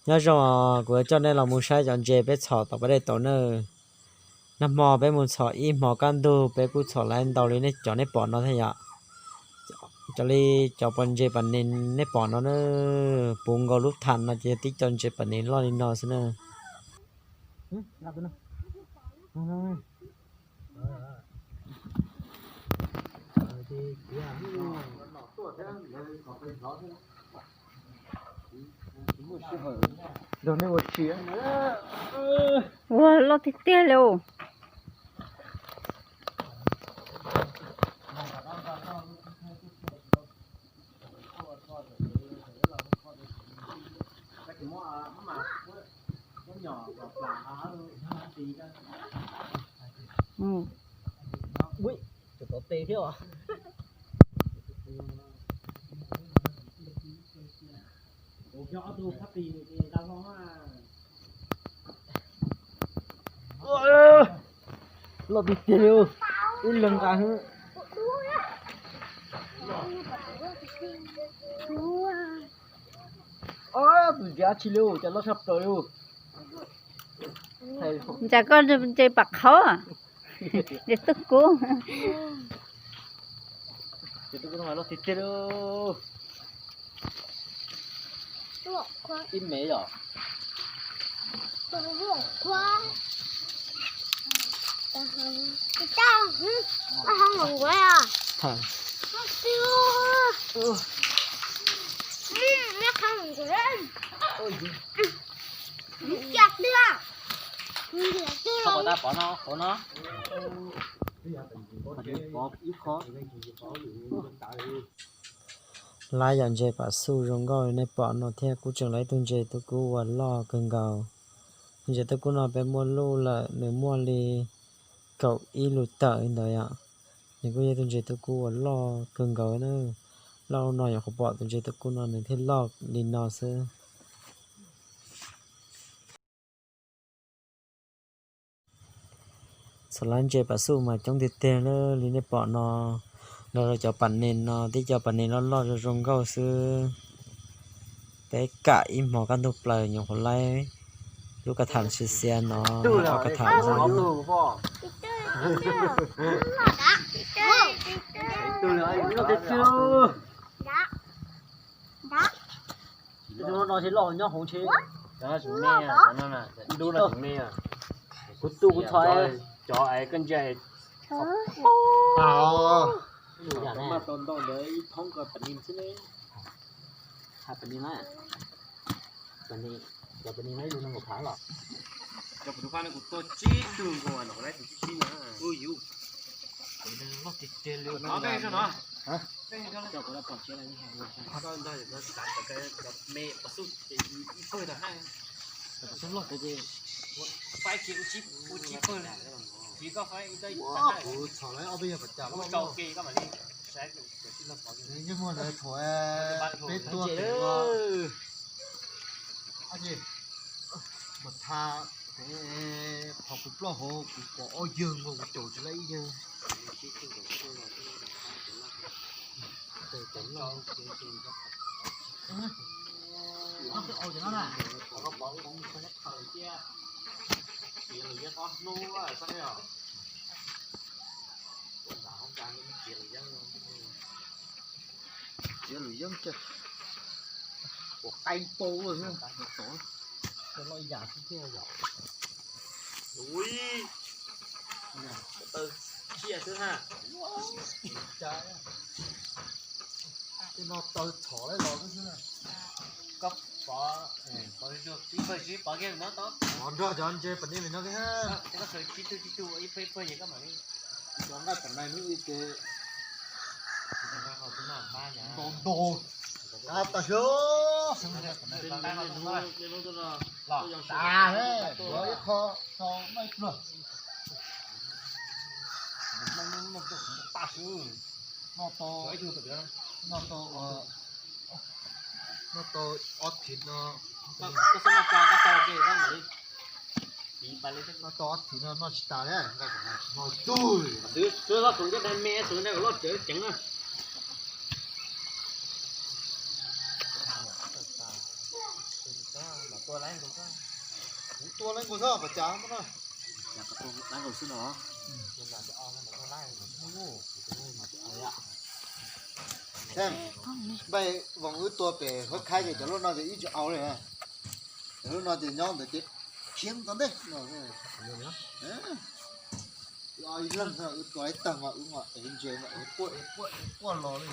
Nyob zoo, kuv yuav coj nej los mus saib cov ntses peb txhom tom pas dej tau na. Nag hmo peb mus txhom ib hmos kaj ntug, peb kuj txhom lawm ntau li nej cov nej pom no thiab yom. Cov li cov pos ntses pas nes nej pom no na, puv nkaus lub tham no ces yog tib co ntses pas nes loj li no xwb na. Ua loj tiag tiag li. Loj tiag tiag li, ib leeg nqa xwb. Tus ntses dab tsi li, cas loj tshaj plaws li. Ntsa koj ntses pam qhaub, ntses tub kub. Ib me yom. Pov no, pov no. Lab yam ntses pam xuj zoo nkauj nej pom no thiab, kuj tseem lab ib tug ntses tub kub uas loj kawg nkaus. Tus ntses tub kub no peb muaj luj lawm, nws muaj li kaum ib lus tawm li ntawd yom. Nws kuj yog tus ntses tub kub uas loj kawg nkaus na. Loj no yog qhov pom tus ntses tub kub no nws thiaj loj li no xwb. Txhom lab ntses pam xuj mas coob tiag tiag li nej pom no, nrog rau cov pas nes no, tib co pas nes loj loj zoo zoo nkauj xwb. Peb kam ib hmos kaj ntug plaws nyuam qhuav laib lub ka tham xiav xiav no, ob ka tham no. Kuv tu kuv txhom cov es koj ntsia. Mas tau ntau ntawd ib thoob ko pas nes xwb ne. Hais pas nes na. Pas nes, cov pas nes no ib lub nees nkaum phav los. Cov kuv tus paj no kuv tua tsib tug nkaus no, kuv laib tus tsib tsib no. Ui yus. Loj tiag tiag li. Cov kuv los pom tsev lawm. Koj ntag, cov me pas xuj ces ib pawg tag hab. Pas xuj loj tiag ces faib kiag ua tsib, ua tsib pawg li. Ces koj faib ib tag hab. Kuv txhom lawv ob peb yog pas cas los rau ke koj mam li saib. Yeej muaj ntawd thaum peb tua pem no. Mas tha, qhov kuv ploj hauv kuv pom ob yawg nkaus, kuv caum tsis laib ib yawg. Txiav lus yeeb ces ua qaib npau lawm, loj yam xwb thiab yom. Ui, taw ciaj xwb ha. Tej no taw txhom lawm los xwb. Koj pov, pov ib pawg tsis pov kiag no tau. Pov nrog cov ntses pas nes no kiag. Koj tsib tug tsib tug ib pawg ib pawg ces koj mam li. Cov nqaij tam nai hnub ib ke. Ntau ntau. Ab, tas sub. Los tas, yuav ib qho tau noj ib pluag. Noj tau, noj tau, noj tau ob thiv no. Noj tau ob thiv no noj tsis tas li. Xwb xwb, loj thaum ntiaj teb me xwb, loj tsev ceev na. Kuv tua laib nkaus xwb pas cas no. Npaj voos wb tua pem huab khaib ces cov lub no ces ib tsis au li. Cov lub no ces nyob ntawd ces khiav tau ntej no. Ib leeg wb tua ib tag mas wb mam ev ntses mas ev quaj los li.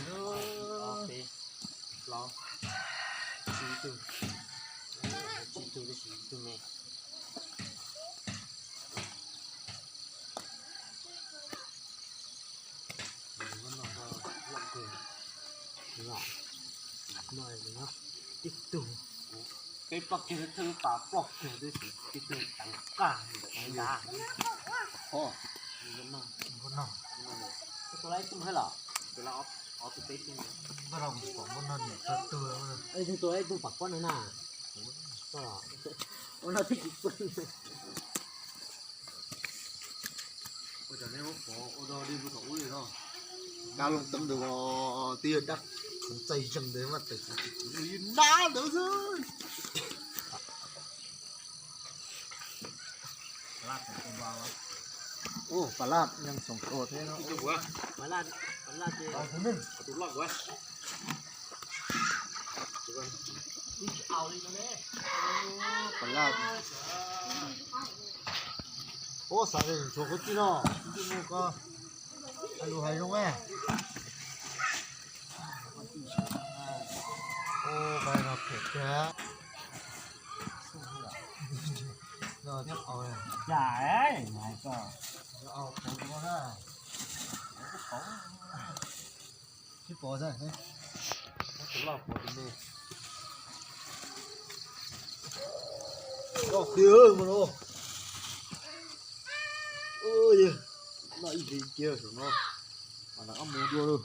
Peb plaub kiag thawj lub pas plaub kiag twb tsis tib tug teev qaj ntawm nrad. Tus lab ib tug thiab los? Tus lab ob tug peb tug. Tus lab ib tug pam pob no na. Ua no thiaj tsis pw. Kab looj teeb ntawd twb yog dab khoov txaij zeeg ntawd mas tes kuv tsis kuv yus nab ntawd xwb. Ua pas laj nyeej xoom kos thiab no. Pas laj. Ua xav li ntsuag koj tij no, tij mus koj lus hais zoo. Ua pas no phem thiab. No thiab qau. Cas hais koj. Au pov no na. Sib pov xwb. Tus loj pov tus me. Loj tiag mas no. Noj ib pliag kiag saum no, mas nram qab mus dua lawm.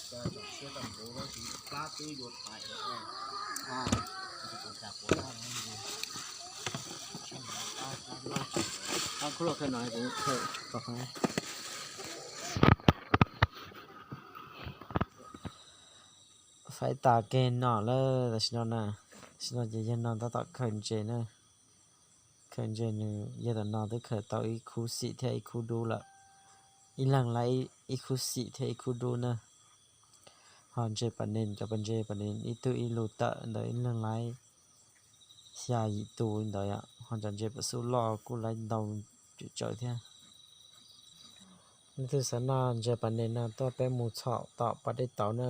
Tsom siab tau nkaus, plab twb yuav taiv. Faib tas kiag no lawm tam sim no na. Tam sim no ces yawg no tab tom khaws ntses na. Khaws ntses nws yawg tom no twb khaws tau ib khub xim thiab ib khub dub lawm. Ib leeg laib ib khub xim thiab ib khub dub na. Ho ntses pas nes, cov pas ntses pas nes ib tug ib lus tawm ntawd ib leeg laib xya yim tus li ntawd yom. Ho cov ntses pas xub loj kuj laib ntau tsawv tsawv thiab. Leej twg xav noj ntses pas nes no tuaj peb mus txhom tom pas dej tauv na.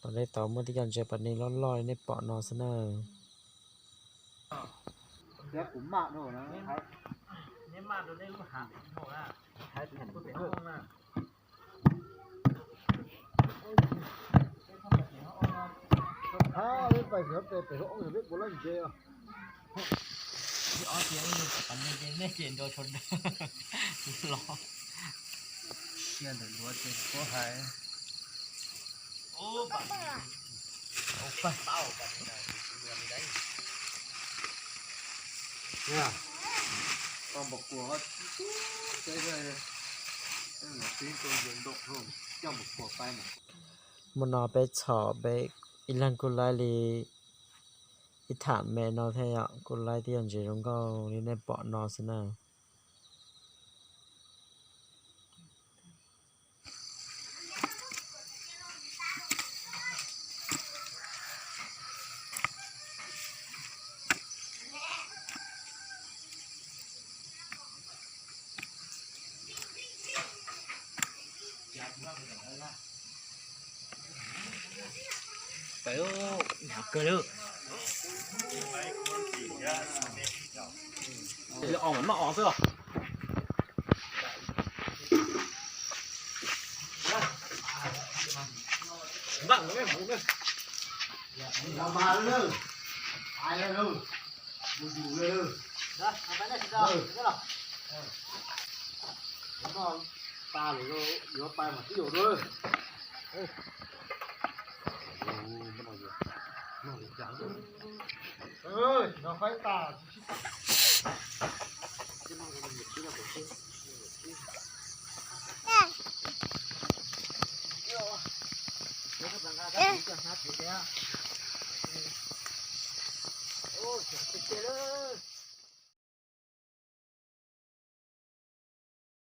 Pas dej tauv muaj tib co ntses pas nes loj loj li nej pom no xwb na. Peb pais xyov pem pem hauv ntses os. Ob tias nej ces nrau tsho dawb los. Sia ntawm duav ces puab hais. Tau npaum kuas, muaj no peb txhom peb ib leeg kuj laib li ib tham me no thiab yom, kuj laib tib yog ntses zoo nkauj li nej pom no xwb na. Pais, hnyav kawg li. Os mas noj os xwb. Npaj mas, mus mus, mus mus. Noj tas lawm yuav pais mas twb yuav dua. Noj faib tas. Hnab txiv thiab. Ua, txiv tiag lawm.